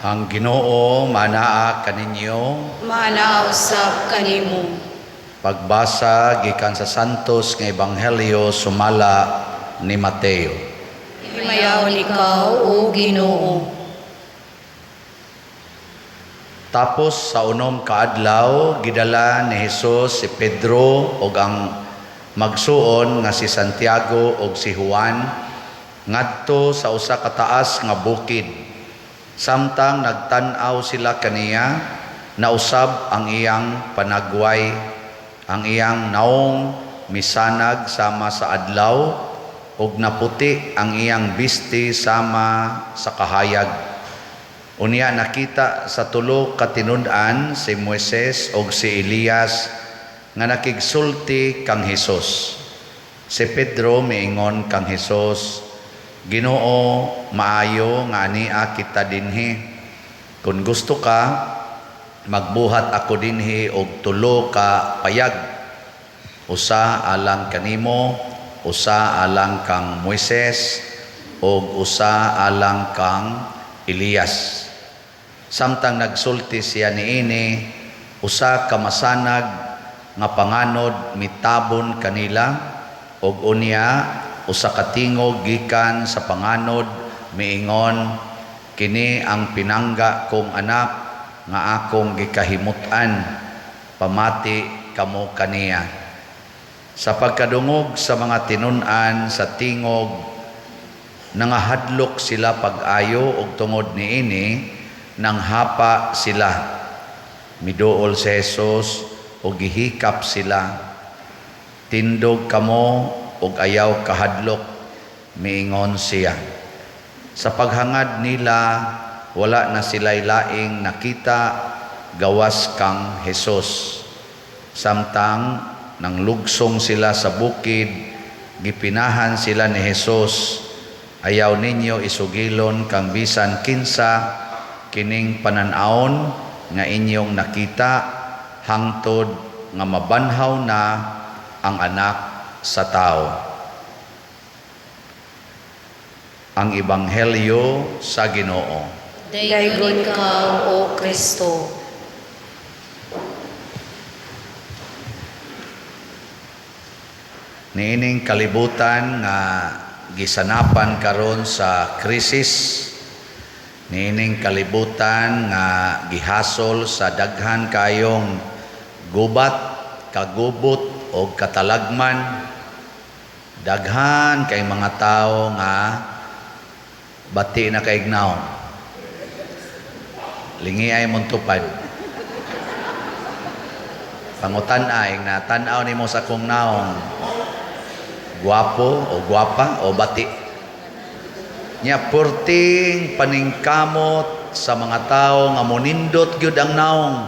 Ang Ginoo manaa kaninyo. Maanaa usab kanimo. Pagbasa gikan sa Santos nga Ebanghelyo sumala ni Mateo. Himayaon ikaw, O Ginoo. Tapos sa unom ka adlaw, gidala ni Jesus si Pedro ug ang magsuon nga si Santiago ug si Juan ngadto sa usa ka taas nga bukid. Samtang nagtan-aw sila kaniya, nausab ang iyang panagway, ang iyang naong misanag sama sa adlaw ug naputi ang iyang bisti sama sa kahayag. Unya nakita sa tulo ka tinun-an si Moises ug si Elias nga nakigsulti kang Hesus. Si Pedro miingon kang Hesus, "Ginoo, maayo nga ania kita dinhi. Kung gusto ka, magbuhat ako dinhi og tulo ka payag. Usa alang kanimo, usa alang kang Moises, ug usa alang kang Elias." Samtang nagsulti siya niini, usa ka masanag nga panganod mitabon kanila, ug unya usa ka tingog gikan sa panganod miingon, "Kini ang pinangga kong anak nga akong gikahimut-an, pamati kamo kaniya." Sa pagkadungog sa mga tinun-an sa tingog, nangahadlok sila pag-ayo, ug tungod niini nanghapa sila. Miduol si Jesus ug gihikap sila. "Tindog kamo ug ayaw kahadlok," miingon siya. Sa paghangad nila, wala na sila'y laing nakita gawas kang Jesus. Samtang nanglugsong sila sa bukid, gipinahan sila ni Jesus, "Ayaw ninyo isugilon kang bisan kinsa kining panan-awon nga inyong nakita hangtod nga mabanhaw na ang Anak sa Tao." Ang Ebanghelyo sa Ginoo. Daygon ikaw, O Kristo. Niining kalibutan nga gisanapan karon sa krisis, niining kalibutan nga gihasol sa daghan kayong gubat, kagubot o katalagman, daghan kay mga tao nga bati na kaignaw. Lingi ay mong tupad. Pangutan-ay na tan-aw nimo sa akong naong, guwapo o guwapa o bati. Nya purting paningkamot sa mga tao nga monindot gyud ang naong.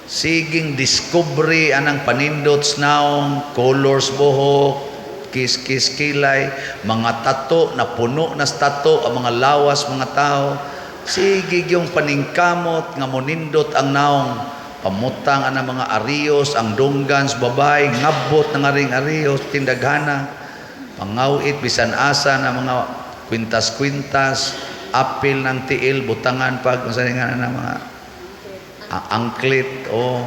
Siging discovery anang panindot sa naong, colors buhok, kiss-kiss kilay, mga tato na puno na sa tato ang mga lawas mga tao. Sige yung paningkamot nga monindot ang naong. Pamutang ang mga ariyos, ang dunggan sa babay, ngabot na nga ring ariyos, tindaghana. Pangawit, bisan asa na mga kwintas-kwintas, apil ng tiil, butangan pag, unsa nga na mga angklit, o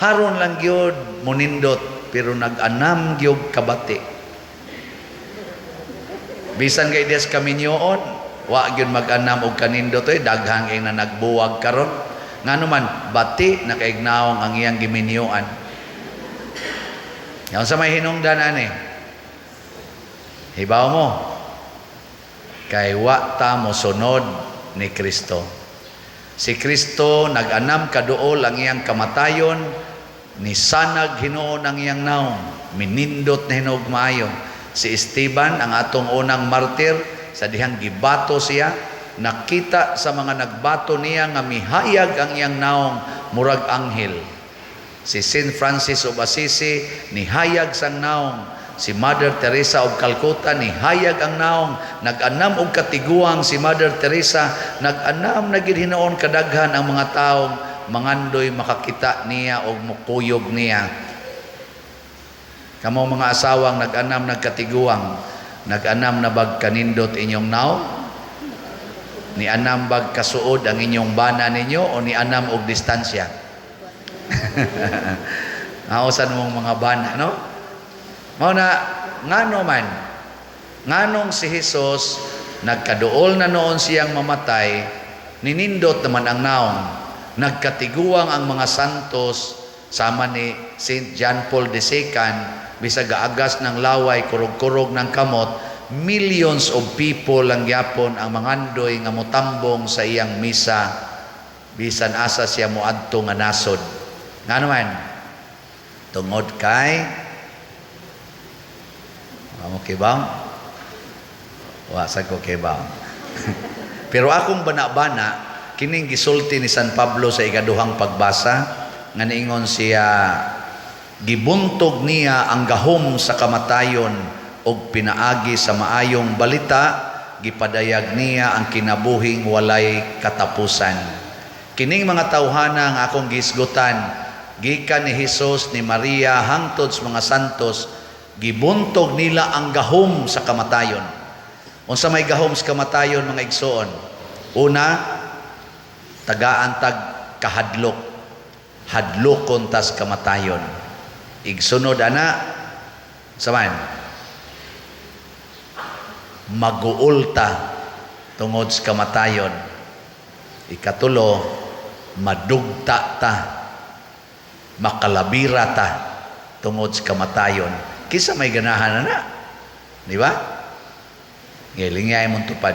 haron lang gyud monindot, pero nag-anam gyud kabati. Bisan kay des kaminyoon, wa gyud mag-anam og kanindot oy, daghang kay na nagbuwag karon. Ngano man bati nakaignawong ang iyang giminyoan. Yan sa may hinungdan ani. Hibaw mo kay wa ta mosunod ni Kristo. Si Kristo nag-anam kaduol ang iyang kamatayon, ni sanag hinuon ang iyang naong, minindot na hinuog maayo. Si Esteban, ang atong unang martir, sa dihang gibato siya, nakita sa mga nagbato niya nga mihayag ang iyang naong murag anghel. Si Saint Francis of Assisi nihayag sang naong. Si Mother Teresa of Calcutta nihayag ang naong. Nag-anam og katiguang si Mother Teresa, nag-anam na gid hinuon kadaghan ang mga taong mangandoy makakita niya og mukuyog niya. Kamo mga asawang nag-anam nagkatiguang, nag-anam na bag kanindot inyong naong? Ni anam bag kasuod ang inyong bana ninyo o ni anam og distansya? Nausan mong mga bana, no? Mao na, ngano man, nganong si Jesus nagkaduol na noon siyang mamatay, ninindot naman ang naong, nagkatiguang ang mga santos sama ni Saint John Paul II, bisag gaagas ng laway, kurog-kurog ng kamot, millions of people lang gyapon ang mangandoy nga motambong sa iyang misa bisan asa siya moadto nga nasod. Ngano man? Tungod kay Amo kibang? Wa sa ko kibang. Pero akong bana-bana, kining gisulti ni San Pablo sa ikaduhang pagbasa nga niingon siya, gibuntog niya ang gahom sa kamatayon og pinaagi sa maayong balita gipadayag niya ang kinabuhing walay katapusan. Kining mga tawhana nga akong gihisgutan, gikan ni Hesus, ni Maria, hangtod sa mga santos, gibuntog nila ang gahom sa kamatayon. Unsa may gahom sa kamatayon, mga igsoon? Una, tagaan tag kahadlok. Hadlokon tas kamatayon. Igsunod ana saman maguulta tungod sa kamatayon. Ikatulo, madugta ta, makalabira ta tungod sa kamatayon. Kinsa may ganahan ana? Di ba? Ngiling mong tupad.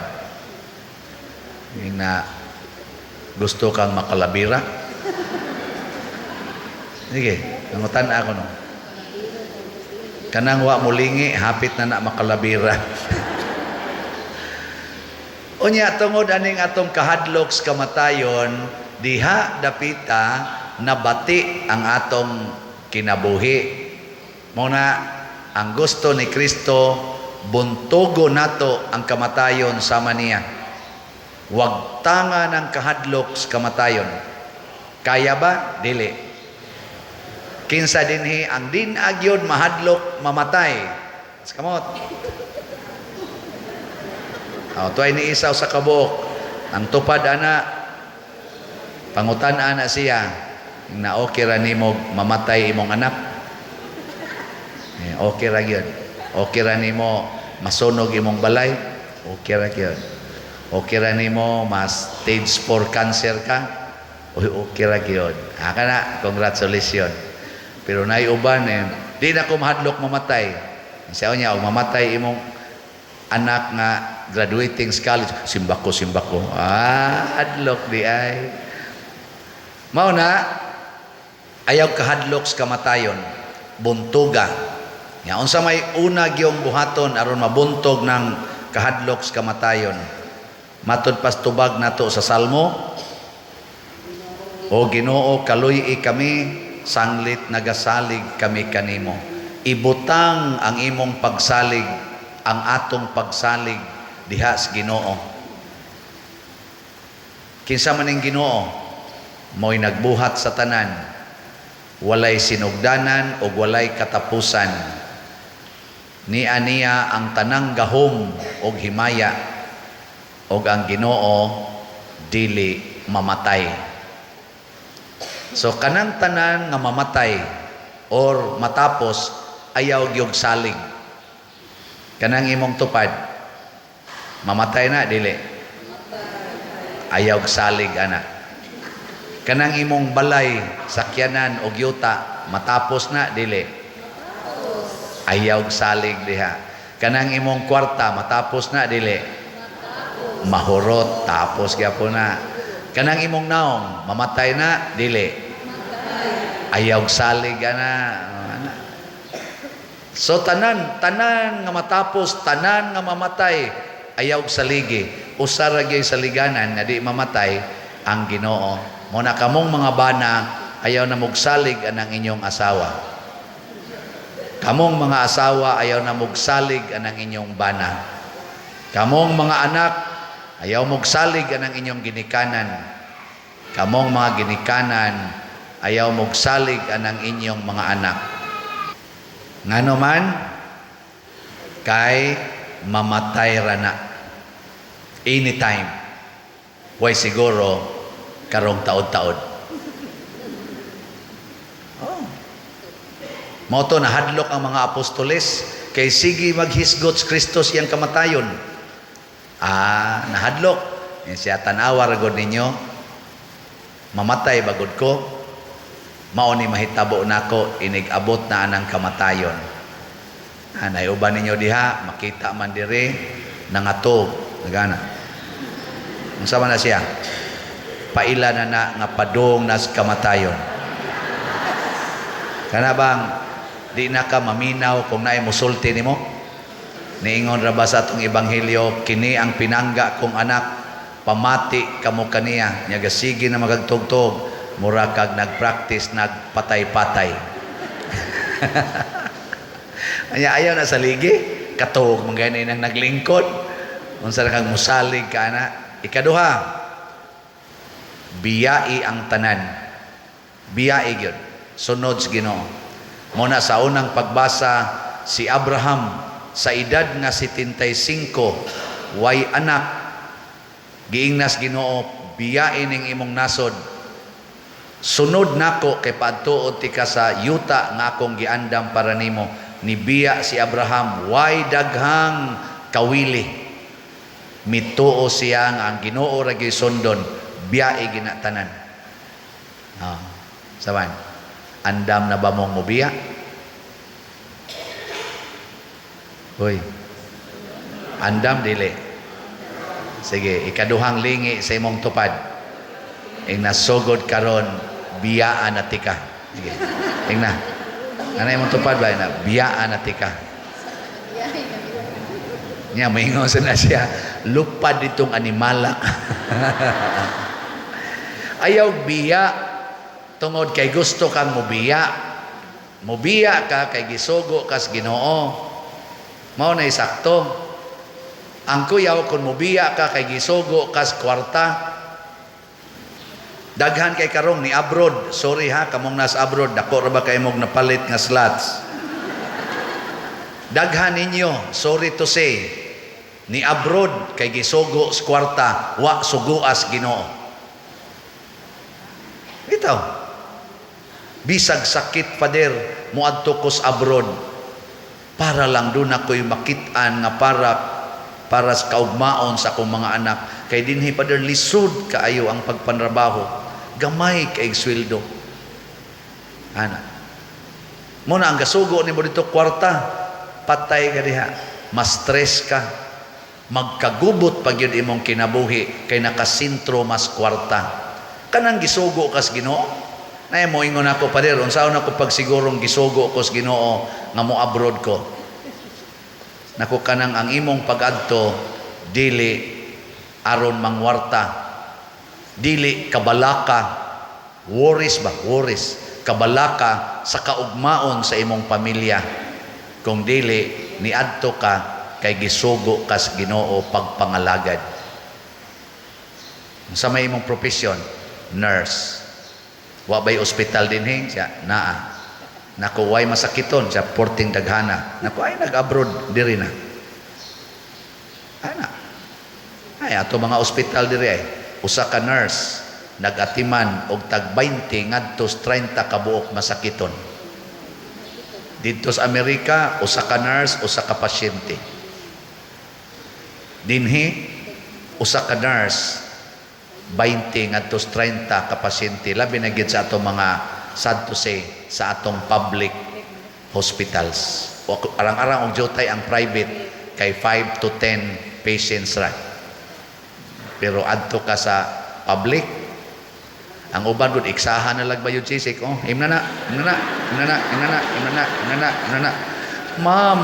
Yung na gusto kang makalabira. Sige, nangutan ako no. Kanang wa mulingi, hapit na na makalabira. Unya, tungod aning atong kahadlok sa kamatayon, diha dapita nabati ang atong kinabuhi. Mao na ang gusto ni Kristo, buntogo nato ang kamatayon sama niya. Wagtanga ng kahadlok sa kamatayon. Kaya ba? Dili. Kinsa dinhi ang din gyud mahadlok mamatay? Sa kamot. Oh, tuay ni isaw sa kabuok. Ang tupad ana, pangutan ana siya na okay ra nimo mamatay imong anak. Eh, okay ra gyud. Okay ra nimo masunog imong balay. Okay ra gyud. Okay ra nimo mas stage 4 cancer ka. Uy, okay ra gyud. Ha kana, congratulations. Pero nay uban eh, di na ko mahadlok mamatay. Siya niya, og mamatay imong anak nga graduating sa college, simbako, simbako. Ah, hadlok di ay. Mao na, ayaw kahadlok sa kamatayon, buntuga. Ya, unsa may una gyung buhaton aron mabuntog ng kahadlok sa kamatayon? Matud pas tubag nato sa Salmo, "O Ginoo, kaluy-i kami sanglit nagasalig kami kanimo." Ibutang ang imong pagsalig, ang atong pagsalig diha sa Ginoo. Kinsa man ning Ginoo? Mo'y nagbuhat sa tanan. Walay sinugdanan o walay katapusan. Nia niya ang tanang gahom og himaya, og ang Ginoo dili mamatay. So kanang tanan nga mamatay or matapos, ayaw gyud salig. Kanang imong tupad, mamatay na dili? Ayaw salig ana. Kanang imong balay, sakyanan og yuta, matapos na dili? Ayaw salig diha. Kanang imong kwarta, matapos na dili? Mahurot, tapos gyapon na. Kanang imong naong, mamatay na dili? Ayaw salig ana. Ana. So tanan, tanan nga matapos, tanan nga mamatay, ayaw saligi. Usa ra gyud saliganan nga di mamatay, ang Ginoo. Mo na kamong mga bana, ayaw na mugsalig anang inyong asawa. Kamong mga asawa, ayaw na mugsalig anang inyong bana. Kamong mga anak, ayaw mugsalig anang inyong ginikanan. Kamong mga ginikanan, ayaw mugsalig anang inyong mga anak. Ngano man, kay mamatay ra na. Anytime. Way siguro karong taod-taod. Oh. Mao to nahadlok ang mga apostoles kay sige maghisgot si Kristo iyang kamatayon. Ah, nahadlok. Yan siya, tan-awa ra gud ninyo. Mamatay ba gud ko? Mao ni mahitabo nako inig abot na anang kamatayon. Anay uban ninyo diha, makita man diri nangatog, nagana. Unsa man na siya? Paila na na nga padung nas kamatayon. Kana bang di na ka maminaw kung naay musulti nimo? Niingon ra ba sa atong ebanghelyo, "Kini ang pinangga kong anak, pamati kamo kaniya." Nya gasige na magagtugtog, mura kag nagpractice nagpatay-patay. Anya ayaw na sa ligi, katog man gani nang naglingkod. Unsa ra kang musalig ka ana? Ikaduha, biyai ang tanan. Biyai gyud. Sunod sa Ginoo. Mao na sa unang pagbasa, si Abraham sa edad nga 75, way anak, giingnas Ginoo, "Biyai ning imong nasod. Sunod nako kay paadtuon tika sa yuta nga akong giandam para nimo." Nibiya si Abraham, way daghang kawili. Mituo siya nga ang Ginoo ra gyud sundon, biyai gina tanan. Ah, saban. Andam na ba mong mobiya? Hoy. Andam dili. Sige, ikaduhang lingi sa imong tupad. Ing nasugod karon, biyaan na tika. Sige. Ing na. Ano imong tupad ba na? Biyaan na tika. Nya moingon sa na siya, lupad itong animala. Ayaw biya tungod kay gusto kang mobiya. Mobiya ka kay gisugo kas Ginoo. Mao na sakto. Ang kuyaw kung mobiya ka kay gisugo kas kwarta. Daghan kay karong ni abroad. Sorry ha, kamong nas abroad, dako ra ba kay mog napalit nga slots? Daghan ninyo, sorry to say, ni abroad kay gisugo sa kwarta, wa suguas Ginoo. Bitaw. Bisag sakit, Father, muadto ko sa abroad para lang doon ako'y makit-an nga para para sa kaugmaon sa akong mga anak. Kay dinhi, Father, lisod kaayo ang pagpanrabaho. Gamay kay sweldo. Ana. Mao na ang gasugo nimo dito kwarta, patay ka diha. Mas stress ka. Magkagubot pag yun imong kinabuhi kay nakasintro mas kwarta. Kanang gisugo kas Ginoo. Nay mo ingon ako, "Pader, unsaon ako pagsigurong gisugo ko sa Ginoo nga mo abroad ko?" Nako, kanang ang imong pagadto dili aron mangwarta. Dili kabalaka, worries ba? Worries. Kabalaka sa kaugmaon sa imong pamilya. Kung dili niadto ka kay gisugo kas Ginoo pagpangalagad. Sa may imong profession, nurse. Wa bay ospital dinhi? Siya, naa. Nako, way masakiton? Siya, porting daghana. Nako, ay nag-abroad diri na. Ana. Ay ato mga ospital diri ay usa ka nurse nagatiman og tag 20 ngadto 30 ka buok masakiton. Didto sa Amerika, usa ka nurse, usa ka pasyente. Dinhi, usa ka nurse, 20 ngadto 30 ka pasyente, labi na gyud sa atong mga, sad to say, sa atong public hospitals. O arang-arang og jutay ang private kay 5 to 10 patients ra. Pero adto ka sa public, ang uban gud iksahan na lag bayod sisik. Oh, imna na, imna na, imna na, imna na, imna na, imna na, imna na. "Ma'am,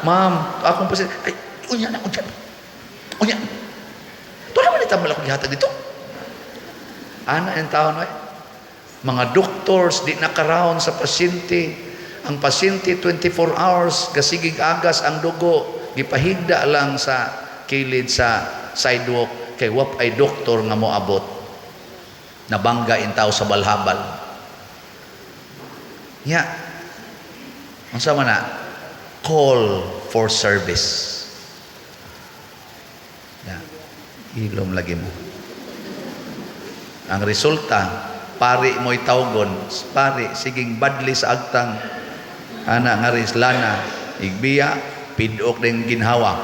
ma'am, akong pasyente." "Ay, unya na, unya. Unya. Ito naman itamal ako gihatag dito." Ana yung taon, ay. Mga doctors, di nakaround sa pasyente. Ang pasyente, 24 hours, gasigig agas ang dugo, gipahigda lang sa kilid sa sidewalk, kay wap ay doktor nga moabot. Nabangga in tao sa balhabal. Nya. Unsa man na? Call for service. Ya. Ilom lagi mo. Ang resulta, pari mo'y tawgon, pari, siging badli sa agtang, ana nga ris lana, igbiya, pidok din ginhawa.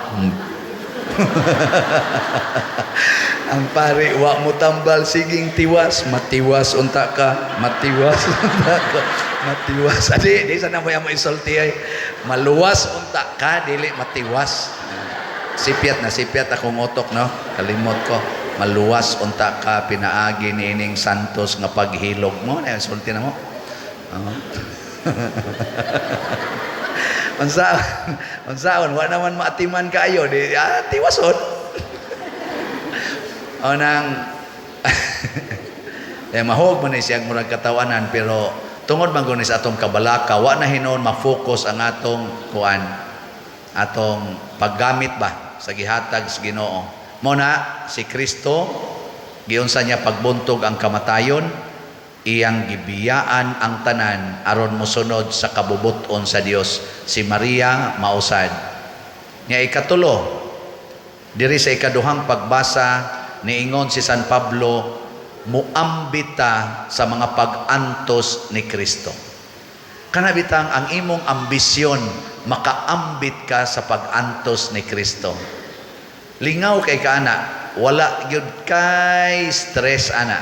Ang pari, wa mo tambal, siging tiwas, matiwas unta ka, matiwas unta ka, matiwas. Adi, di sana mo mo isulti ay, maluwas unta ka, dili matiwas. Sipiat na, sipiat akong utok, no? Kalimot ko. Maluwas unta ka, pinaagi ni ining santos nga paghilog mo. Na, sulti na mo. Oo. Unsaon, unsaon, wa naman maatiman kaayo, di, tiwason. O nang, eh, mahog man ni siyang murag katawanan, pero tungod man guni sa atong kabalaka, wa na hinuon ma-focus ang atong kuan, atong paggamit ba sa gihatag sa Ginoo. Mo na si Kristo giunsa niya pagbuntog ang kamatayon, iyang gibiyaan ang tanan aron mosunod sa kabubut-on sa Dios. Si Maria mausad. Nya ikatulo, diri sa ikaduhang pagbasa, niingon si San Pablo, muambita sa mga pag-antos ni Kristo. Kana bitang ang imong ambisyon, makaambit ka sa pag-antos ni Kristo. Lingaw kay ka ana, wala gyud kay stress ana.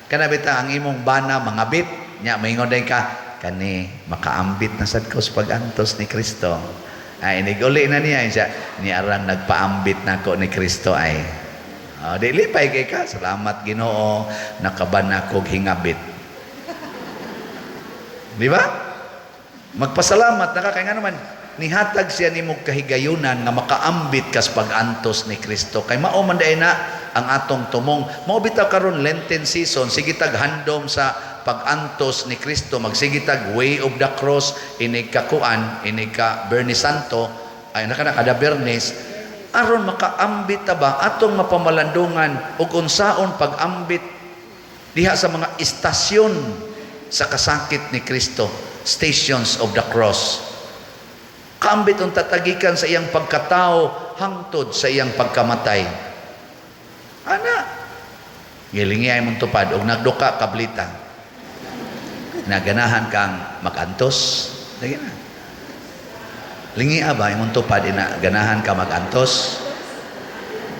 Kana bitang ang imong bana mangabit, nya maingon din ka, kani makaambit na sad ko sa pag-antos ni Kristo. Ay inig-uli na niya siya, ni arang nagpaambit nako ni Kristo ay. Oh, di lipay kay ka, salamat Ginoo, nakaban nako og hingabit. Di ba? Magpasalamat na ka kay nga naman nihatag siya nimo kahigayunan nga makaambit kas pag-antos ni Kristo. Kay mao man diay na ang atong tumong. Mao bitaw karon Lenten season, sige tag handom sa pag-antos ni Kristo, magsige tag Way of the Cross, inig ka kuan, inig ka Bernes Santo, ay naka na kada Bernes, aron makaambit ta ba atong mapamalandungan ug unsaon pag-ambit diha sa mga istasyon sa kasakit ni Kristo, stations of the cross. Kaambit ang tatagikan sa iyang pagkatao hangtod sa iyang pagkamatay. Ana, gilingi ay mong tupad og nagduka kablita. Naganahan kang magantos. Lagi na. Lingi ba imong tupad ina ganahan ka magantos?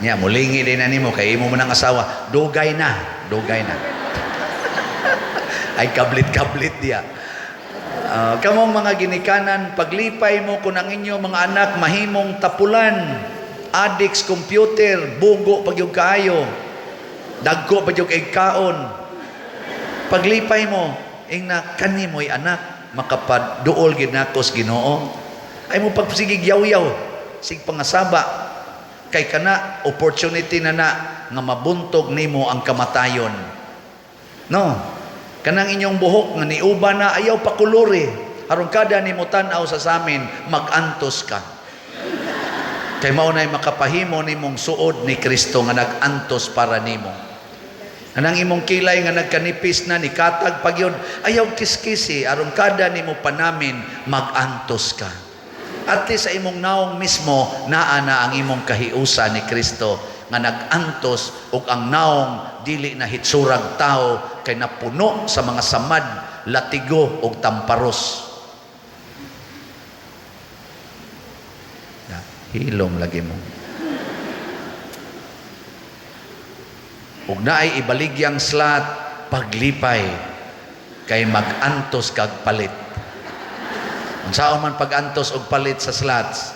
Nya mulingi din na nimo kay imo man ang asawa, dugay na, dugay na. Ay kablit-kablit diya. Kamong mga ginikanan, paglipay mo kung ang inyo mga anak mahimong tapulan, addicts computer, bugo pag yung kaayo, dagko pag yung kaon. Paglipay mo, ing na kani mo'y anak, makapaduol gid nako sa Ginoo. Ay mo pagsigig yaw-yaw, sig pangasaba, kay kana opportunity na na nga mabuntog nimo ang kamatayon. No. Kanang inyong buhok nga niuba na ayaw pakuluri. Aron kada nimo tan-aw sa samin, magantos ka. Kay mao nay makapahimo nimong suod ni Kristo nga nag-antos para nimo. Anang imong kilay nga nagkanipis na nikatag pagyud, ayaw kiskisi aron kada nimo panamin magantos ka. At least sa imong naong mismo naa na ang imong kahiusa ni Kristo nga nag-antos ug ang naong dili na hitsurag tao kay napuno sa mga samad, latigo ug tamparos. Na, hilom lagi mo. Ug naay ibaligyang slat paglipay kay mag-antos kag palit. Unsaon man pag-antos og palit sa slots,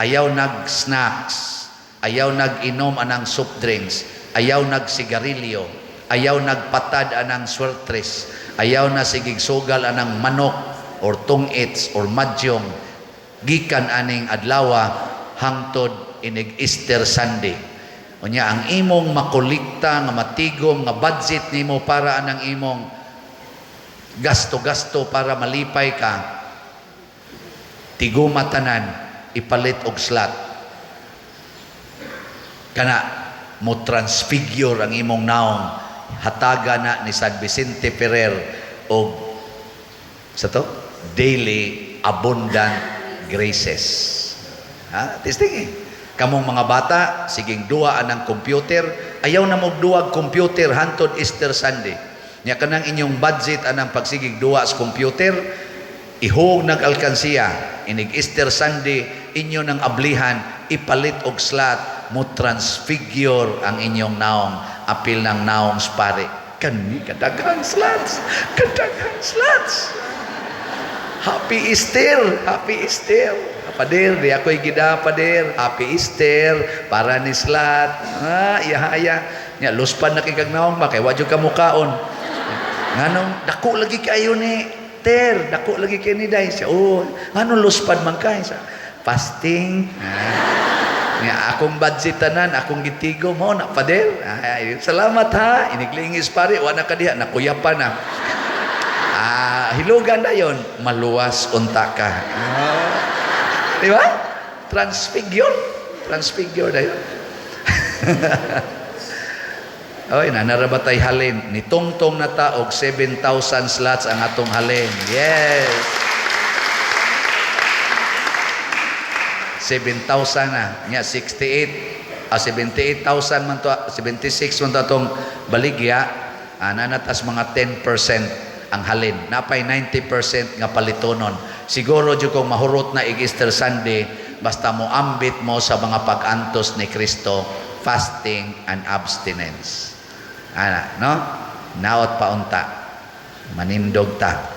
ayaw nag-snacks, ayaw nag-inom anang soft drinks, ayaw nag-sigarilyo, ayaw nagpatad anang swertres, ayaw na sigig sugal anang manok or tungits or madyong, gikan aning adlawa hangtod inig Easter Sunday. Unya ang imong makolekta nga matigom nga budget nimo para anang imong gasto-gasto para malipay ka, tiguma tanan ipalit og slot. Kana mo transfigure ang imong naong, hataga na ni San Vicente Ferrer og sa to daily abundant graces. Ha, testing eh. Kamong mga bata, siging duwa anang computer, ayaw na mo duwag computer hantod Easter Sunday. Nya kanang inyong budget anang pagsigig duwa sa computer, ihog nag alkansiya, inig Easter Sunday, inyo nang ablihan, ipalit og slot, mo transfigure ang inyong naong, apil ng naong spare. Kani kadaghang slots, kadaghang slots. Happy Easter! Happy Easter! Pader, di ako'y gida, pader. Happy Easter, para ni slot. Ah, iya, iya. Nya, luspan na kay kag naong ba, kay wa jud ka mukaon. Nganong, dako lagi kayo ni Ter, dako lagi kayo ni Day. Siya, oh, nganong luspad man kay? Siya, fasting. Ah. Nya, akong budget tanan, akong gitigo mo na, pader. Ay, salamat ha. Iniglingis pare, wa na ka diha, nakuyapan na. Ah, hilugan na yon, maluwas unta ka. Ah. Di ba? Transfigure. Transfigure na yun. Oy, nanarabatay halin. Nitungtong na ta og 7,000 slots ang atong halin. Yes. 7,000 na. Nya 68, 78,000 man to, 76 man to atong baligya. Nanatas mga 10% ang halin. Napay 90% nga palitonon. Siguro jud kung mahurot na ig Easter Sunday, basta mo ambit mo sa mga pag-antos ni Kristo, fasting and abstinence. Ana, no? Naot paunta. Manindog ta.